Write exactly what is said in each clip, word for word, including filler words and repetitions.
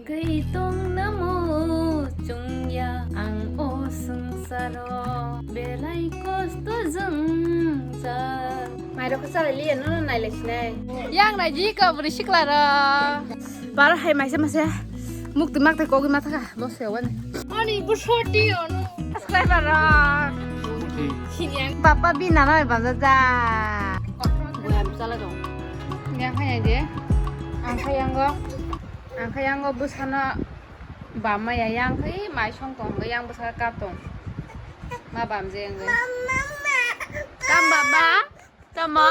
Kaitung namo chungya ang o swngsaro belai kosto jwngjal. Mairok khe chalai liya, nono nailai sinai. Yang naiji ka bwrwi sikla rok. Bar hai maisa maisa mukti makti kogwi ma thaka, bo se wani. Ani bwswti ono. Subscriber rok. Sini ang. Papa bina noi bajajak. Boyam chala dong. Yang hai je. Ang khayango. Ang khayango bwsano bam maya yang khai mai song tong hwnwi yang bwsa kap tong. Ma bam je wngwi. Kam baba? Tamo?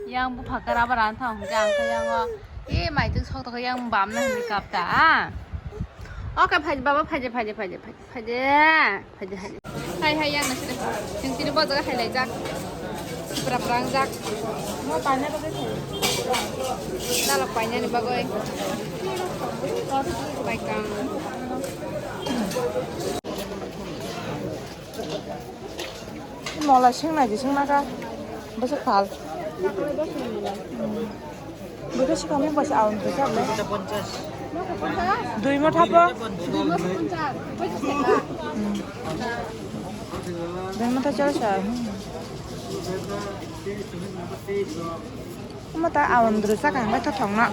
Yang bupha kara bara thang hwnwi ang khayango. E mai twi sok tokha yang bam na hwnwi kap ta. Okay, phai baba, phai je, phai je, phai je, phai je. Phai je, phai je, phai je. Hai, hai, yang nasi deh. Yang tini bo jaga hai lai jak. Berang berang jak. Dalok paina ni bagoi. Baikang. Mola sing nai di sing naka. Besok pal. Bwkha swkang mung bai se aon bwsa le. Dui motha po. Dui motha chal sa. Omo ta aon bwsa kang bai tha thong no.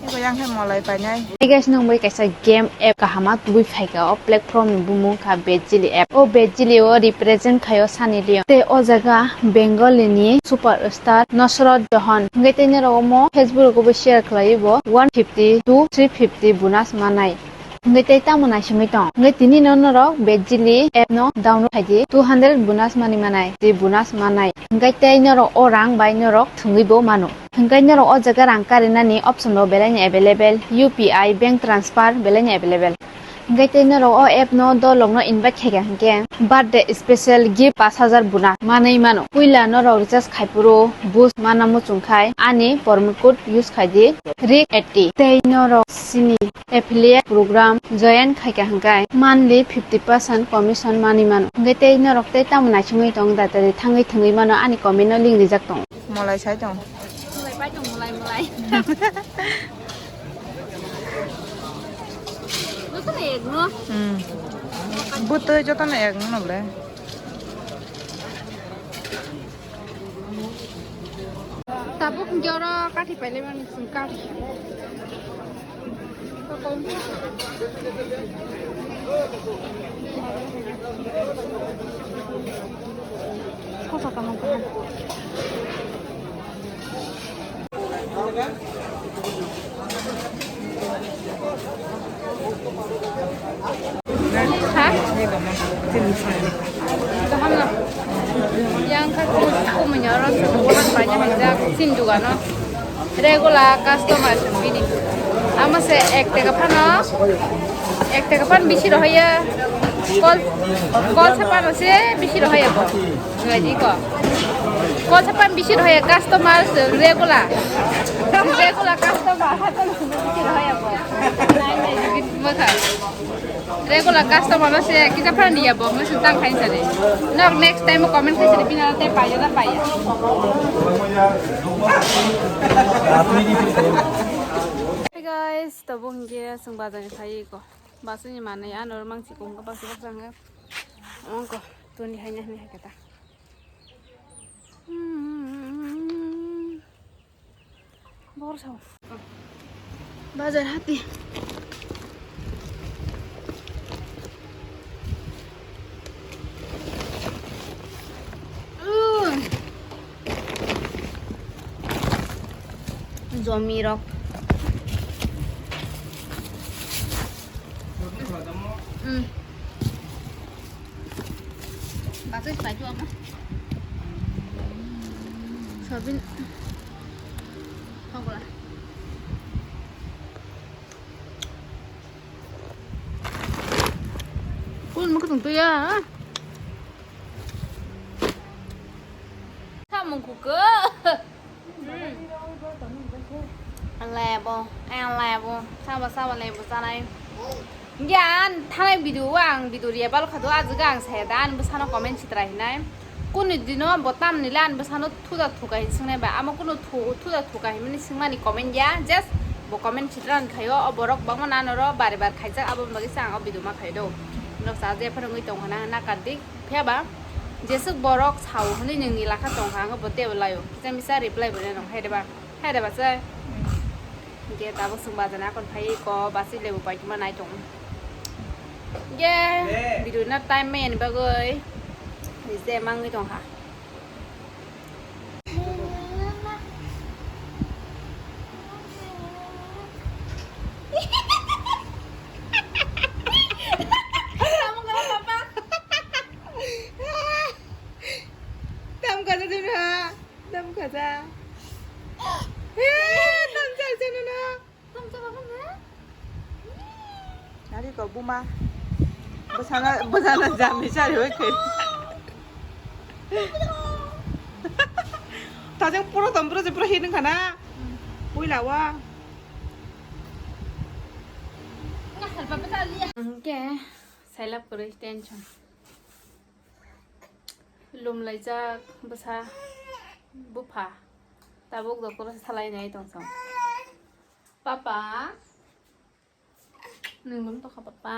Ego yang khe molai painai. Hey guys, nung bai kaisa game app kahama tubui phaika o platform ni bumung kha Betjili app. O Betjili o represent khaio Sunny Leone. Tei o jaga Bengali ni superstar Nusrat Jahan. Hingke tei norok omo Facebook rogo bo share khlaiwi bo one fifty to three fifty bonus manai. Hingke tei tamo naisingwi tong. Hingke tini no norok Betjili app no download khaidi two hundred bonus mani manai. Tei bonus manai. Hingke tei norok o rang bai norok thwngwi bo mano. Hingke norok o jaga rang karinani option bo belai ni available, U P I, bank transfer belai ni available. Hingke tei norok o app no dolok no invite khaikha hingke birthday special gift pash hajar bonus manwi mano. Puila norok recharge khaiphuru boost mana muchung khai ani promo code use khaidi rik eighty. Tei norok sini affiliate program join khaikha hingke monthly fifty percent commission manwi mano. Hingke tei norok tei tamo naisingwi tong da tei thangwi thwngwi mano ani comment no link rijak tong. Molai sai tong. Molai pai tong, molai, molai. Jotono ek no? Hmm. Bwtwi jotono ek no le. Tabuk hwnkhe oro kathi pailai mani chwng kathi. Sosa kaham kaham. Ha? Kaham no. Yang kha kumui oro se bukan banyak hingga sin juga no. Regular customer bini. Ama se ek taka phano, ek taka phan bisi rohaya. Kol, kol sa pano se bisi rohaya ko. Gaji ko. Kol sa pano bisi rohaya customer regular. Regular customer hatan bisi rohaya ko. Lain lain bini motha. Regular customer no se kisa phan dia bo, mo se tang khain sari. Nok next time mo comment khai sari bina te paya na paya. Hey guys, to bo hingke sung bazar ni phai ko. Basuni mane ano mang si kong ka basi basa nga. Ongko tuni hai na hai kata. Hmm. Bor sao. Bazar hati. Zomi rok. Hmm. Bagus baju apa? Sabin. Pokora. Kun mo kutong tuya. Samung kuku. Lebo, ang lebo, sabo sabo lebo sanai. Yan, thanai video ang video ria bal khadu ajaga ang saya dan bwsano comment sitra hinai. Kunu dino botam nila an bwsano thuda thuka hin singnai ba. Amo kunu thu-, thuda thuka hin mani singmani comment ya. Just Bo comment sitra khaio, o borok bangma nanoro bare bar khaijak, aboni bagwi se ang o video ma khaio do. Norok sa je phano wngwi tong hana na kardi. Phiya ba jesuk borok sao hwnwi nini lakha tong kha, ang bo tebo laio. Kisa misa reply bo reno hai de ba. Hai de ba se. Ge tabuk swng ba jana kon phai ko basi lebu pai ma nai tong. Ge video na time me en bagwi. Ni se mangwi tong kha. Tam kaja dulu ha. Tam kaja. Eh, tam kaja dulu. Nari ko buma. Bwsana, bwsana jami sari hoi khe. Tajang puro tom puro je puro hinung khana. Puila wa. Hwnkhe sailap kwrwi tension. Lumlaijak bwsa bupha. Tabuk doctor o salai nai tong song. Papa. Nwng bum tokha papa.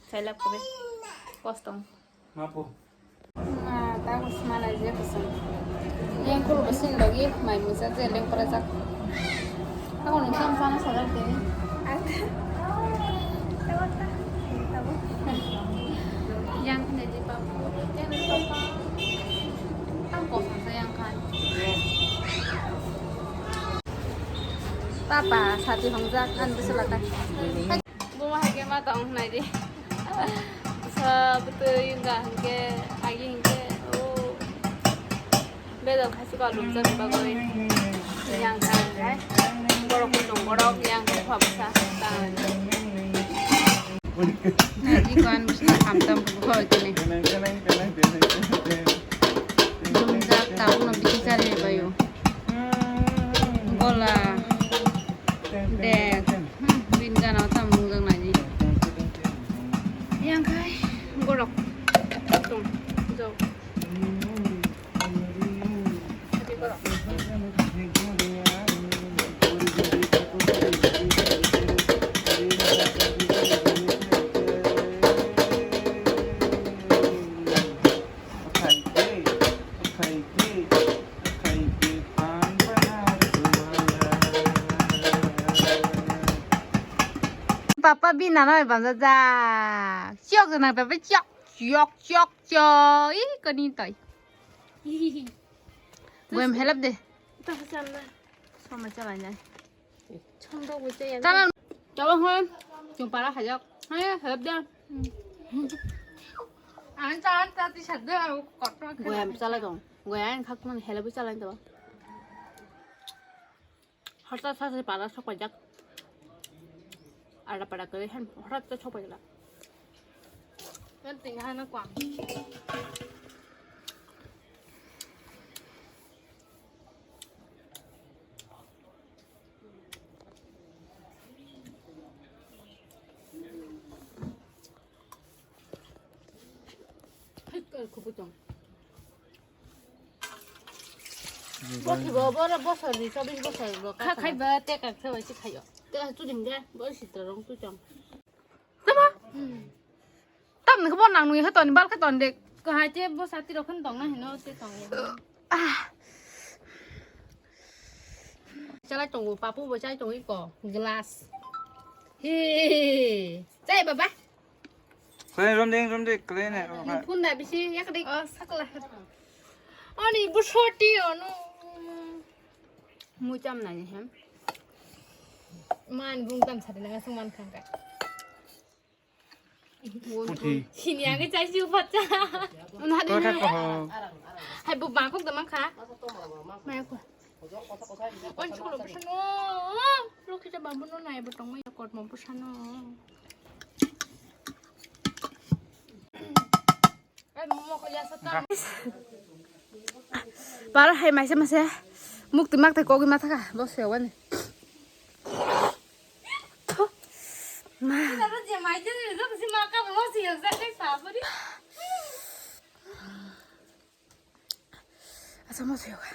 Sailap kore. Kostong. Mapo. Ma, ta ko sma lai je kosong. Yang kul basin logi mai musa je leng pora jak. Ako nung sam sana sadar de. Yang ne di papa. Yang ne papa. Tam kosong sa yang kan. Papa, sati hongjak, ang bwswla ta. Buma hai khe ma tong nai di. Sa bwtwi wngkha hinkhe, agi hinkhe, o. Bedal khai chuka lubjak bagwi. Yang khai hai. Borok kutung borok, yang khai pha bwsa. Tang. Nai di ko ang bwswla khamtam bwkha kini. Dumjak tabukno bithi chari baio. Gola. Dek. Hmm, bin gana tam nungjak nai di. Yang khai gorok. Tung. Jok. Papa bina no banja ja. Chok na papa chok chok chok chok. I kani tai. Boyam helap de. Sama chalai nai. Chondok bo chaya. Chana. Chalo hoi. Chung para khajak. Hai helap de. Ang chan ta ti sadde ang kotor. Boyam chalai dong. Boyam khak man helap chalai dong. Hota sa se para sok pajak. Ara para kare han hota sok pajak. Kan tinggal na kwang. Hai, kar kupu tong. Bo thibo, bo ro bosor ni, chobbish bosor bo kha khai ba te kak sa bai si khayo. Te tu ding de, bo si to rong tu chong. Tama. Tam ni bo nang nui ha ton bal kha ton de. Ka hai te bo sati ro khan tong na hino te tong. Ah. Chalai tongo, papu bo chai tongo iko, glass. He. Chai baba. Kle rom ding, rom ding, kle ne. Ni phun da bisi yak dik. Oh, sakla. Ani bu shorty ono. Mu cham na ni hem. Man bung tam sa de na sung man khang ka. Puthi. Sini ang chai si upat cha. Kau tak kau. Hai bu bangkok da mang kha. Mai ko. On chulo bu sano. Lo kita babu no nai bu tong mai kot mo bu sano. Ai mo ko ya sa ta. Para hai mai se ma se. Muk ti mak te ko gi ma thaka. Bo se wani. Ma. Asa mo suyo ka.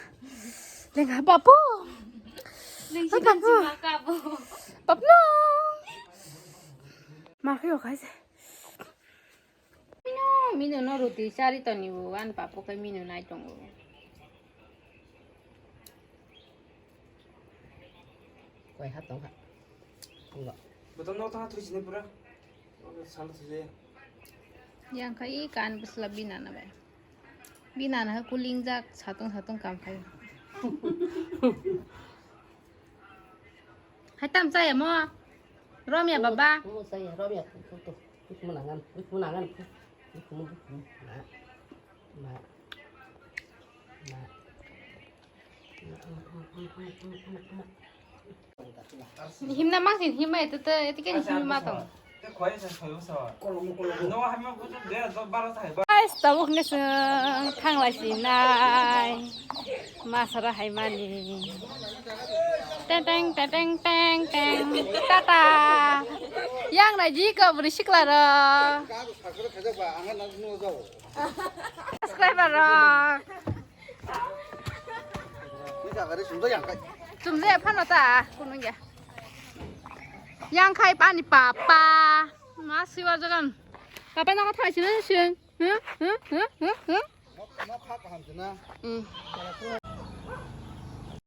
Lenga bapu. Papu. Papu. Ma khe o khai se. Mino, mino no roti chari toni bo, ani papu khe mino nai tongo. Koi ha tong ha. Tong ba. Beton no tang thui sini pura. Sal thui. Yang khai kan bwsla bina na bai. Bina na kuling jak satung satung kam khai. Hai tam chaya mo. Romya baba. Mo chaya romya tu tu. Wik mo nangan, wik mo nangan. Wik mo, wik mo. Na. Na. Na. Himna mang sin himma itu te itu kan himma tong. Guys, tabuk nge seng thanglai sinai. Masara hai mani. Teng teng teng teng teng teng. Tata. Yang nai ji ko beri sikla ro. Subscriber rok. Chumjaya phano ta, kunu ya. Yang khai pani papa. Ma siwa jagan. Papa na kotha sini sini. Huh? Huh? Huh? Huh? Huh? Nok, nok kha kaham se na. Hmm.